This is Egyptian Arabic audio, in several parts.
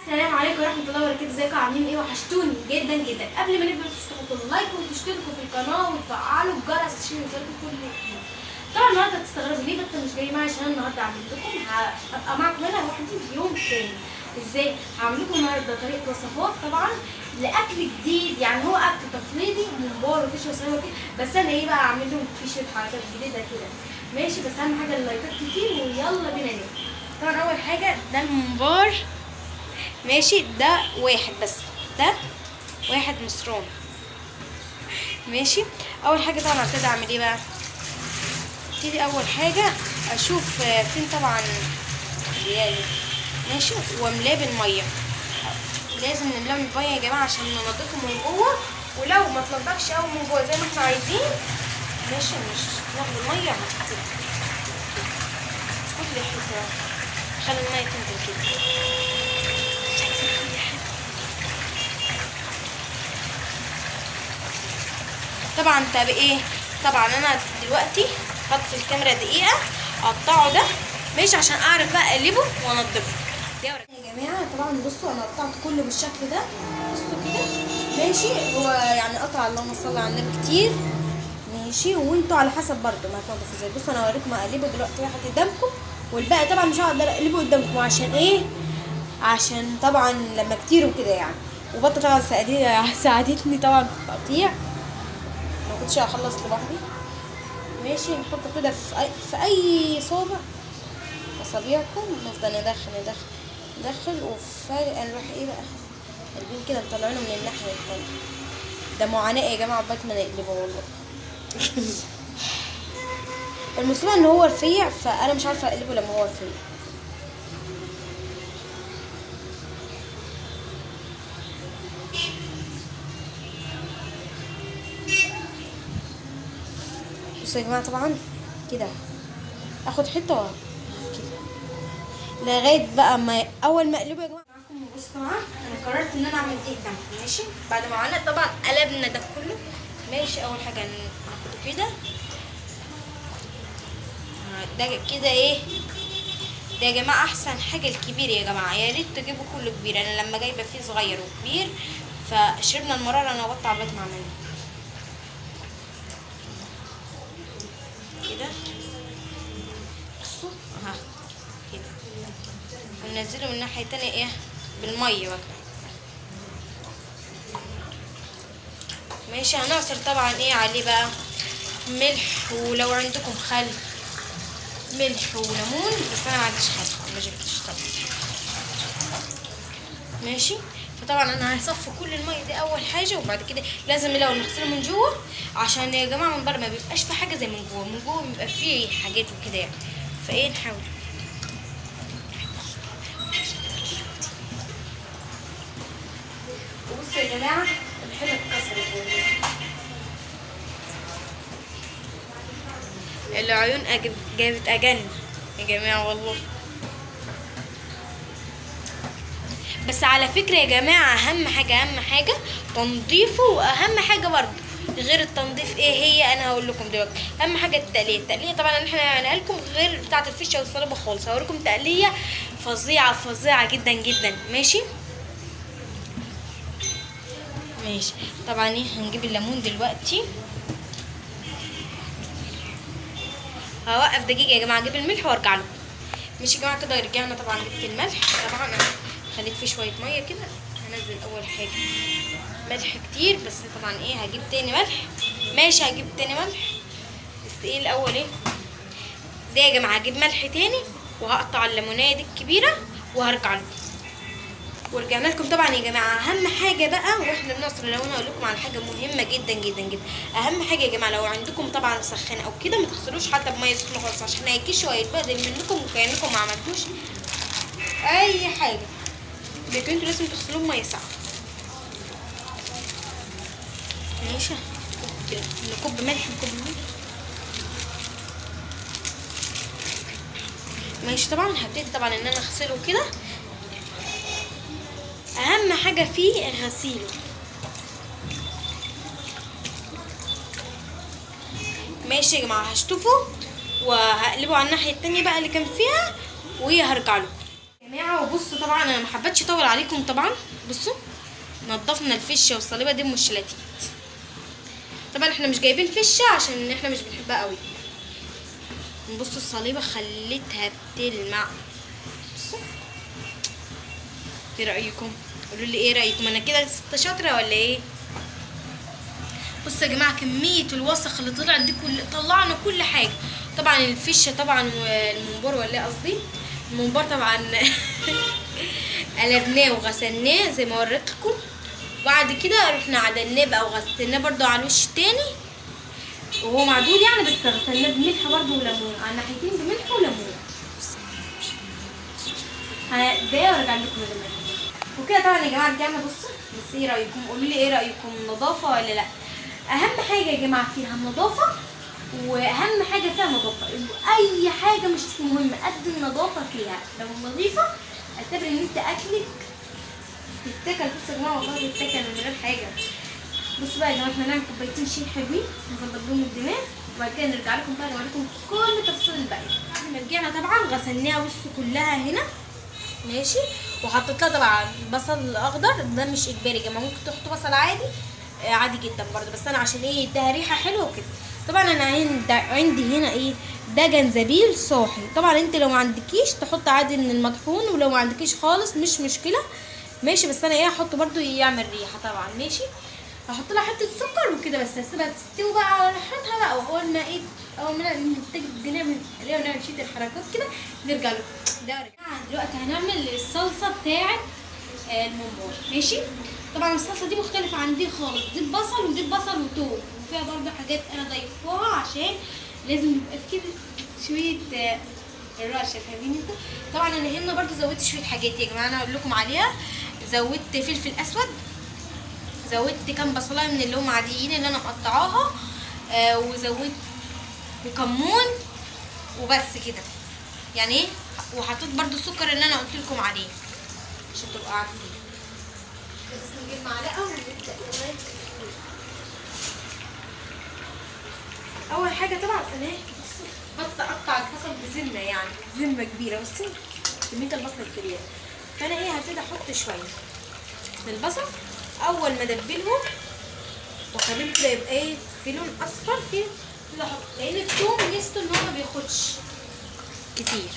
السلام عليكم ورحمة الله وبركاته. ازيكم عاملين ايه؟ وحشتوني جدا جدا. قبل ما نبدا تحطوا like وتشتركوا في القناة وتفعلوا الجرس عشان يوصلكم كل جديد. طبعا النهارده هتستغربوا ليه بطه مش جاي معايا، عشان النهارده هعمل لكم، هبقى معاكم انا لوحدي في يوم تاني. ازاي هعمل لكم النهارده؟ طريقه وصفات طبعا لاكل جديد، يعني هو اكل تقليدي ممبار وفيش وصينيه وكده، بس انا ايه بقى اعمل لهم فيه شوية حركات جديدة كده، ماشي؟ بس اهم حاجة اللايكات كتير، ويلا بينا نبدا. طبعا اول حاجة ده الممبار، ماشي؟ ده واحد بس، ده واحد مصران، ماشي؟ اول حاجة طبعا هبتدي اعمل ايه بقى؟ ابتدي اول حاجة اشوف فين طبعا يعني، ماشي، واملاه بالمية. لازم نملاه بالمية يا جماعة عشان ننضفه من جوه، ولو ما اتنضفش قوي من جوه زي ما احنا عايزين، ماشي، مش ناخد المية كده كل حتة، خلي المية تنزل كده. طبعا طب ايه، طبعا انا دلوقتي هطفي الكاميرا دقيقة، اقطعه ده ماشي عشان اعرف بقى اقلبه وانضفه يا جماعة. طبعا بصوا انا قطعت كله بالشكل ده، بصوا كده، ماشي؟ هو يعني قطع، اللهم صل على النبي، كتير، ماشي؟ وانتوا على حسب برضو ما هتنضفوا ازاي. بصوا انا هوريكم اقلبه دلوقتي واحد قدامكم، والباقي طبعا مش هقدر اقلبه قدامكم عشان ايه؟ عشان طبعا لما كتير وكده يعني. وبطه طبعا ساعدتني طبعا في التقطيع، ما كنتش هخلص لوحدي، ماشي؟ نحطه كده في اي صوبع اصابعكم، نفضل ندخل ندخل ندخل، وفجأة نروح ايه بقى قلبين كده مطلعينه من الناحية التانية. ده معاناة يا جماعة عقبال ما نقلبه والله. المصيبة ان هو رفيع، فانا مش عارفة اقلبه لما هو رفيع. بصوا يا جماعة طبعا كده اخد حتة كده لغاية بقى ما اول ما اقلبه يا جماعة معاكم. بصوا طبعا انا قررت ان انا اعمل ايه قدامكم، ماشي؟ بعد ما عملنا طبعا قلبنا ده كله، ماشي؟ اول حاجة ناخده كده، ده كده ايه ده يا جماعة؟ احسن حاجة الكبير يا جماعة، يا ريت تجيبوا كله كبير. انا لما جايبه فيه صغير وكبير فشربنا المرارة انا وبطه عقبال ما عملنا كده. بصوا اها كده، وننزله من الناحية التانية ايه بالمية بقى، ماشي؟ هنعصر طبعا ايه عليه بقى؟ ملح، ولو عندكم خل، ملح وليمون، بس انا ما عنديش خل، ما جبتش طبعا، ماشي؟ فطبعا انا هصفي كل المية دي اول حاجة، وبعد كده لازم الاول نغسله من جوه، عشان يا جماعة من بره ما بيبقاش في حاجة زي من جوه، من جوه بيبقى فيه حاجات وكده يعني. فايه نحاول. وبصوا يا جماعة الحلة اتكسرت والله، العيون جابت اجن يا جماعة والله. بس على فكرة يا جماعة اهم حاجة، اهم حاجة تنظيفه، واهم حاجة برضه غير التنظيف ايه هي؟ انا هقول لكم دلوقتي. اهم حاجة التقليه. التقليه طبعا احنا هنعملها لكم غير بتاعه الفشه والصلابه خالص، هوريكم تقليه فظيعة فظيعة جدا جدا، ماشي؟ ماشي. طبعا ايه هنجيب الليمون دلوقتي، هوقف دقيقة يا جماعة اجيب الملح وارجع لكم، ماشي يا جماعة؟ كده رجعنا طبعا، جبت الملح طبعا، انا خليت فيه شوية مية كده. هنزل اول حاجة ملح كتير، بس طبعا ايه هجيب تاني ملح، ماشي؟ هجيب تاني ملح، بس ايه الاول ايه ده يا جماعة؟ هجيب ملح تاني وهقطع الليمونيه دي الكبيرة وهرجع لكم. ورجعنا لكم طبعا يا جماعة. اهم حاجة بقى واحنا بنعصر الليمون، هقول لكم على حاجة مهمة جدا جدا جدا. اهم حاجة يا جماعة لو عندكم طبعا سخان او كده، ما تغسلوش حتى بميه سخنة خالص، عشان هيكش وهيتبهدل منكم وكانكم ما عملتوش اي حاجة، لكن انتوا لازم تغسلوه بميه ساقعه، ماشي؟ نكب ملح، نكب ملح، ماشي؟ طبعا هبتدي طبعا ان انا اغسله كده. اهم حاجة فيه غسيله، ماشي يا جماعة؟ هشطفه وهقلبه على الناحية التانية بقى اللي كان فيها، وهرجع لكم. يا جماعة. وبصوا طبعا انا ما حبيتش اطول عليكم طبعا. بصوا نضفنا الفشه والصليبه دي ام الشلاتيت. طبعا احنا مش جايبين فشه عشان احنا مش بنحبها قوي. بصوا الصليبه خليتها بتلمع. بصوا ايه رايكم؟ قولوا لي ايه رايكم، انا كده ست شاطرة ولا ايه؟ بصوا يا جماعة كمية الوسخ اللي طلعت دي، كل طلعنا كل حاجة. طبعا الفشه طبعا والممبار، ولا ايه قصدي الممبار، طبعا قلبناه وغسلناه زي ما وريتكم، وبعد كده رحنا عدلناه بقى وغسلناه برده على الوش التاني وهو معدول يعني، بس غسلناه بملح برده وليمون على الناحيتين، بملح وليمون. هدقيقه وارجع لكم يا جماعة. وكده طبعا يا جماعة رجعنا. بصوا بس ايه رايكم؟ قولوا لي ايه رايكم، نظافة ولا لا؟ اهم حاجة يا جماعة فيها النظافة، واهم حاجة فيها نظافة. اي حاجة مش مهمة قد النظافة فيها. لو نظيفة اعتبر ان انت اكلك تتاكل. بصوا يا جماعة والله تتاكل من غير حاجة. بصوا بقى يا جماعة احنا هنعمل كوبايتين شاي حلوين نظبط بيهم الدماغ، وبعد كده نرجع لكم بقى نوريكم كل تفاصيل الباقي. بعد ما رجعنا طبعا غسلناها بصوا كلها هنا ماشي، وحطيت لها طبعا بصل اخضر. ده مش اجباري يا جماعة، ممكن تحطوا بصل عادي عادي جدا برضه، بس انا عشان ايه اديها ريحه حلوة وكده. طبعا انا عندي هنا ايه ده جنزبيل صاحي. طبعا انت لو ما عندكيش تحط عادي من المطحون، ولو ما عندكيش خالص مش مشكلة ماشي، بس انا ايه هحطه برضه يعمل ريحه طبعا ماشي. هحط لها حتة سكر وكده، بس هسيبها تستوي بقى على راحتها بقى. واول ما ايه اول ما نبتدي نعمل ونعمل شوية الحركات كده نرجع لكم. ده دلوقتي هنعمل الصلصه بتاعه الممبار ماشي. طبعا الصلصه دي مختلفة عن دي خالص، دي بصل ودي بصل وتوم، وفيها برضه حاجات انا ضيفوها عشان لازم يبقى كده شوية الرشه، فاهمين انتوا؟ طبعا انا هنا برضه زودت شوية حاجات يا جماعة انا هقول لكم عليها. زودت فلفل اسود، زودت كام بصلايه من اللي هم عاديين اللي انا مقطعاها، وزودت وكمون وبس كده يعني ايه. وحطيت برضو السكر اللي انا قلت لكم عليه عشان تبقوا عارفين. بس نجيب معلقه ونبدا. اول حاجة طبعا انا بصوا اقطع البصل بذمه، يعني ذمه كبيرة. بصوا كمية البصل الكبيرة، فانا ايه هبتدي احط شوية من البصل. اول ما ادبلهم واخليهم كده يبقى ايه في لون اصفر، في احط، لان الثوم ميزته ان هو ما بياخدش كتير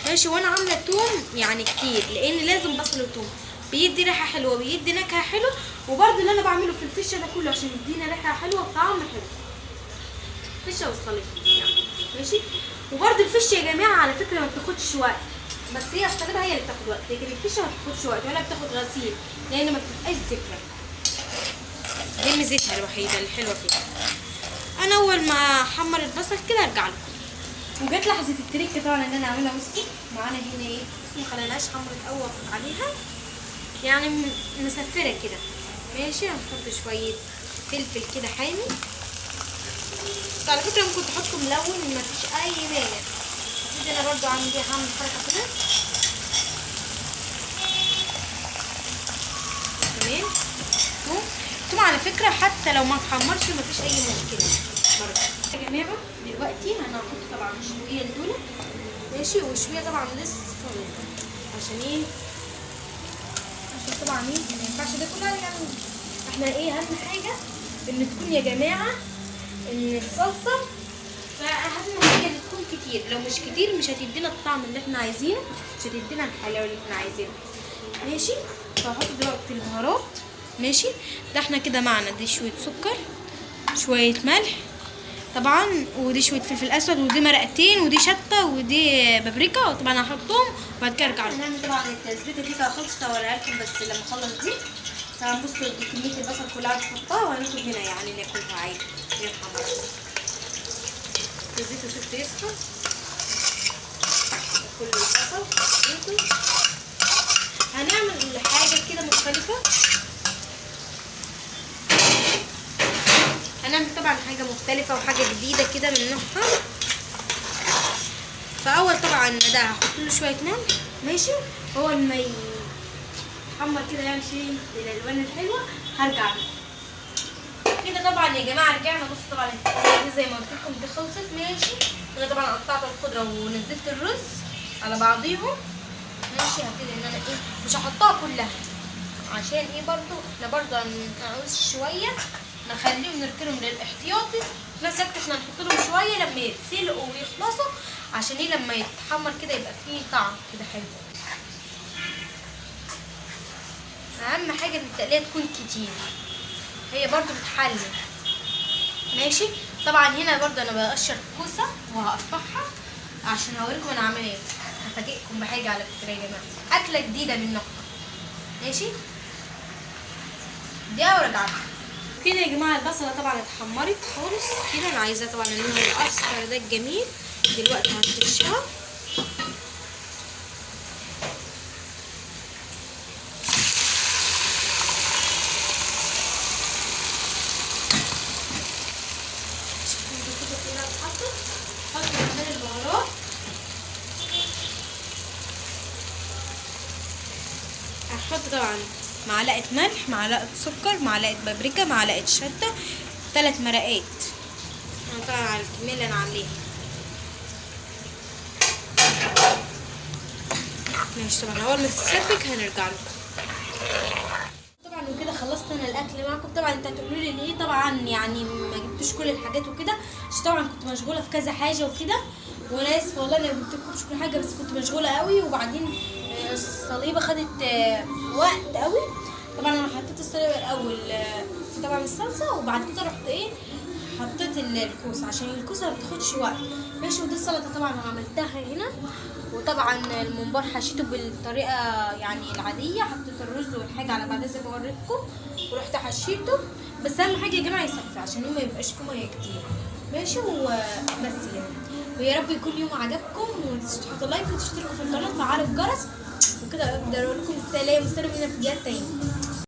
ماشي. وانا عامله توم يعني كتير لان لازم بصل وتوم، بيدي ريحه حلوة بيدي نكهة حلوة. وبرده اللي انا بعمله في الفشه ده كله عشان يدينا ريحه حلوة وطعم حلو، الفشه والصليب يعني ماشي. وبرده الفشه يا جماعة على فكرة ما بتاخدش وقت، بس هي الصليبه هي اللي بتاخد وقت، لكن الفشه ما بتاخدش وقت ولا بتاخد غسيل لان ما بتبقاش زفره. دي ميزتها الوحيدة الحلوة فيها. انا اول ما احمر البصل كده ارجع لكم. وجت لحظة التريك طبعا اللي انا عاملها. بصي معانا هنا ايه، بصي ما خليناش حمرت قوي عليها يعني مسفرة كده ماشي. هنحط شوية فلفل كده حامي. بس على فكرة ممكن تحطوا ملون مفيش اي مانع. هبتدي انا برضو اعمل ايه، هعمل حركة كده تمام. توم على فكرة حتى لو ما اتحمرش مفيش اي مشكلة برضو يا جماعة. دلوقتي انا هحط طبعا شوية دول ماشي، وشوية طبعا لسه عشان ايه، عشان طبعا ايه ما ينفعش ده كله يعني. احنا ايه اهم حاجة ان تكون يا جماعة ان الصلصه، فاهم حاجة ان تكون كتير. لو مش كتير مش هتدينا الطعم اللي احنا عايزينه، مش هتدينا الحلاوة اللي احنا عايزينها ماشي. فهحط دلوقتي البهارات ماشي. ده احنا كده معنا دي شوية سكر، شوية ملح طبعا، ودي شوية فلفل اسود، ودي مرقتين، ودي شطه، ودي بابريكا. وطبعا هحطهم وبعد كده ارجع لكم. هنعمل طبعا التثبيته دي خلصت هوريها لكم بس لما اخلص دي. طبعا بصوا دي كمية البصل كلها هنحطها وهناخد منها يعني ناكلها عادي. الزيت وسبته يسخن كل البصل. هنعمل حاجة كده مختلفة، هنعمل طبعا حاجة مختلفة وحاجه جديدة كده من نوعها. فاول طبعا ده هحط له شوية ملح ماشي. اول ما يتحمر كده يعني شيء الالوان الحلوة هرجع له كده. طبعا يا جماعة رجعنا. بصوا طبعا دي زي ما قلت لكم دي خلصت ماشي. انا طبعا قطعت الخضرة ونزلت الرز على بعضيهم. ماشي. هبتدي ان انا ايه، مش هحطها كلها عشان ايه، برضو احنا برضو هنعوز شوية نخليهم نركنهم للاحتياطي. في نفس الوقت احنا هنحط لهم شوية لما يتسلقوا ويخلصوا، عشان ايه لما يتحمر كده يبقى فيه طعم كده حلو. اهم حاجة ان التقليه تكون كتير، هي برضو بتحلي. ماشي. طبعا هنا برضو انا بقشر كوسة وهقطعها عشان هوريكم انا عامله ايه. هفاجئكم بحاجة على فكرة يا جماعة، اكله جديدة من نوعها. ماشي، دي ورجعت كده يا جماعة. البصله طبعا اتحمرت خالص كده، انا عايزاه طبعا اللون الاصفر ده الجميل. دلوقتي هترشها كده، اتحطت. حط كمان البهارات، هحط طبعا معلقه ملح، معلقه سكر، معلقه بابريكا، معلقه شطه، 3 مرقات. انا طبعا على الكمية اللي انا عاملاها. ماشي. طبعا اول ما تتسبك هنرجع لكم طبعا. وكده خلصت انا الاكل معكم. طبعا انتوا هتقولوا لي ليه طبعا يعني ما جبتوش كل الحاجات وكده، عشان طبعا كنت مشغولة في كذا حاجة وكده، وانا اسفه والله انا ما جبتلكمش كل حاجة، بس كنت مشغولة قوي. وبعدين الصليبه خدت وقت قوي. طبعا انا حطيت الصليبه الاول في طبعا الصلصه، وبعد كده رحت ايه حطيت الكوسه عشان الكوسه ما بتاخدش وقت. ماشي. ودي السلطة طبعا عملتها هنا، وطبعا الممبار حشيته بالطريقة يعني العادية، حطيت الرز والحاجة على بعضها زي ما وريتكم ورحت حشيته. بس اهم حاجة يا جماعة يصفي عشان ما يبقاش فيه مية كتير. ماشي. وبس يعني، ويا رب يكون اليوم عجبكم، وتحطوا لايك وتشتركوا في القناة وتفعلوا الجرس وكده. اقدر اقول لكم السلام والسلام هنا في فيديوهات تاني.